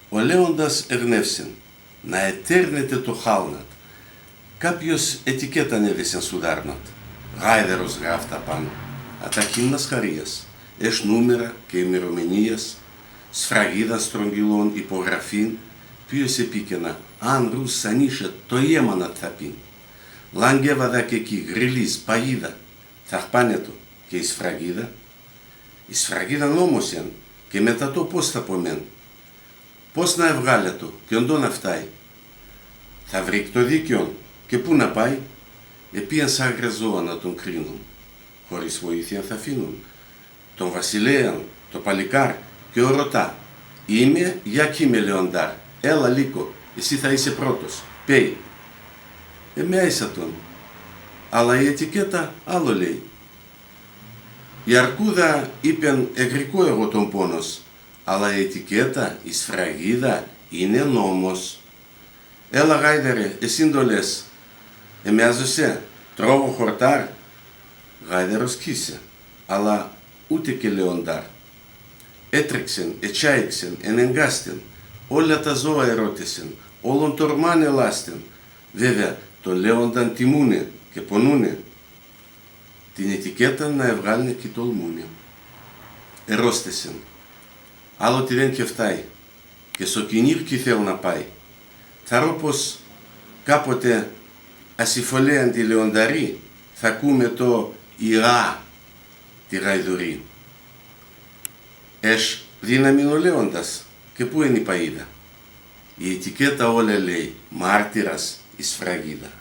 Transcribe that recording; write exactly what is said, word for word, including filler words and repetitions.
Ο λέοντας εγνεύσεν να ετέρνεται το χάλ'ν ατ'. Κάποιος ετικέταν έδεσεν σ' ουράρ'ν ατ'. Γάιδερος γράφ' τ' απάν'. Αταχήν μασχαρίας. Έχ' νούμερα και ημερομηνίας. Σφραγίδαν στρογγυλόν, υπογραφήν. Ποίος επίκεν ατ', αν ρούς, αν ίσ' ατ', το αίμαν ατ' θα πίν'. Λάγκ' έβαδα κι εκεί, γρυλίς, παγίδα. Θα χπάν' ατο και η σφραγίδα; Η σφραγίδα νόμος έν', και μετ' ατό πώς θα πομέν'; Πώς να εβγάλ' ατο και οντό να ευτάει; Θα βρήκ' το δίκαιον και πού να πάει; Επίαν σ' άγρια ζώα να τον κρίνουν, χωρίς βοήθειαν θ' αφήνουν. Τον βασιλέαν, το παλικάρ', και ορωτά: «Είμαι, για 'κ' είμαι, Λεοντάρ'; Έλα, Λύκο, εσύ θα είσαι πρώτος. Πέει». Εμιάισα τον, αλλά η ετικέτα άλλο λέει. Η αρκούδα είπεν: «Εγρικώ εγώ τον πόνον σ'», αλλά η ετικέτα, η σφραγίδα, είναι νόμος. «Έλα, γάιδερε, εσύ ντο λες; Εμιάζω σε; Τρώγω χορτάρ';» Γάιδερος 'κείσε, αλλά ούτε και Λεοντάρ'. Έτρεξεν, ετσάιξεν, ενεγκάστεν, όλα τα ζώα ερώτεσεν, όλον τ' ορμάν ελάστεν. Βέβαια, τον Λέονταν τιμούνε και πονούνε. Την ετικέταν να εβγάλ'νε 'κι τολμούνε. Ερώτεσεν. Άλλο τιδέν 'κ' ευτάει. Και σο κυνήγ' 'κι θέλ' να πάει. Θαρώ πως κάποτε ασυφολέαν τη Λεονταρή θα 'κούμε το «Ι-Α» τη γαϊδουρή. Έχ' δύναμην ο Λέοντας; Και πού έν' η παγίδα; Η ετικέτα όλα λέει, μάρτυρας η σφραγίδα.